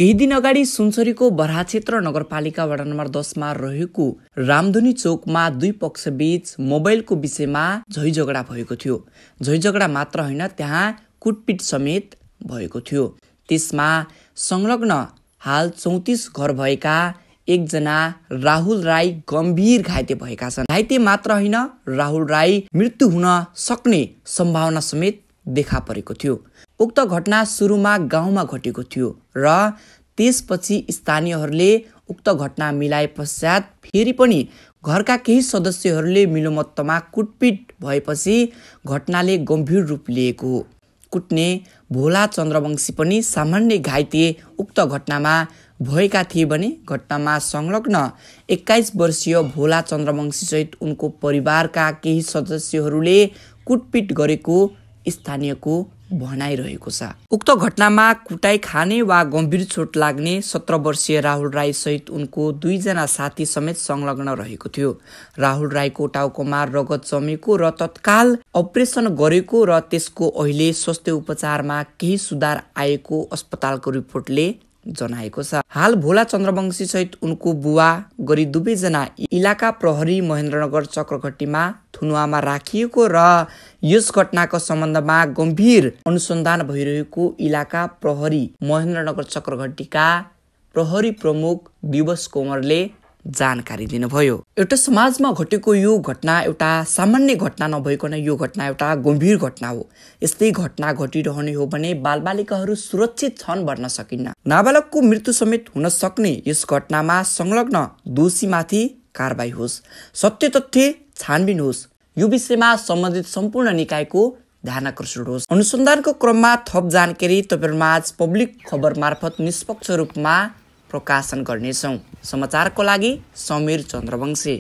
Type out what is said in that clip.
केही दिन अगाडि सुनसरीको बराहा क्षेत्र नगरपालिका वडा नम्बर 10 मा रहेको रामधुनी चौकमा दुई पक्षबीच मोबाइलको विषयमा झैझगडा भएको थियो। झैझगडा मात्र होइन, त्यहाँ कुटपिट समेत भएको थियो। त्यसमा संलग्न हाल 34 घर भएका एकजना राहुल राई गम्भीर घाइते भएका छन्। घाइते मात्र होइन, राहुल राई मृत्यु हुन सक्ने सम्भावना समेत देखा परेको थियो। उक्त घटना सुरुमा गाउँमा घटेको थियो र त्यसपछि स्थानीयहरूले उक्त घटना मिलाए पश्चात फेरि पनि घरका केही सदस्यहरूले मिलोमत्तमा कुटपिट भएपछि घटनाले गम्भीर रूप लिएको हो। कुट्ने भोला चन्द्रवंशी पनि सामान्य घाइते उक्त घटनामा भएका थिए भने घटनामा संलग्न 21 वर्षीय भोला चन्द्रवंशी सहित उनको परिवारका केही सदस्यहरूले कुटपिट गरेको स्थानीयको भनाइरहेको छ। उक्त घटनामा कुटाई खाने वा गम्भीर चोट लाग्ने 17 वर्षीय राहुल राई सहित उनको 2 जना साथी समेत संलग्न रहेको थियो। राहुल राईको टाउकोमा रगत जमेको र तत्काल अपरेसन गरेको र त्यसको अहिले स्वास्थ्य उपचारमा केही सुधार आएको अस्पतालको रिपोर्टले जनाएको छ। हाल भोला चन्द्रवंशी सहित उनको बुवा गरी दुवैजना इलाका प्रहरी महेन्द्रनगर चक्रघट्टीमा थुनुवामा राखिएको र यस घटनाको सम्बन्धमा गम्भीर अनुसन्धान भइरहेको इलाका प्रहरी महेन्द्रनगर चक्रघट्टीका प्रहरी प्रमुख दिवस कोमरले जानकारी दिनुभयो। एउटा समाजमा घटेको यो घटना एउटा सामान्य घटना नभइकन यो घटना एउटा गम्भीर घटना हो। यस्तै घटना घटिरहने हो भने बालबालिकाहरू सुरक्षित छन् भन्न सकिन्न। नाबालकको मृत्यु समेत हुन सक्ने यस घटनामा संलग्न दोषीमाथि कारबाही होस्, सत्य तथ्य छानबिन होस्, यो विषयमा सम्बन्धित सम्पूर्ण निकायको ध्यान आकर्षण होस्। अनुसन्धानको क्रममा थप जानकारी तपाईहरुमाझ पब्लिक खबर मार्फत निष्पक्ष रूपमा प्रकाशन गर्नेछौँ। समाचारको लागि समीर चन्द्रवंशी।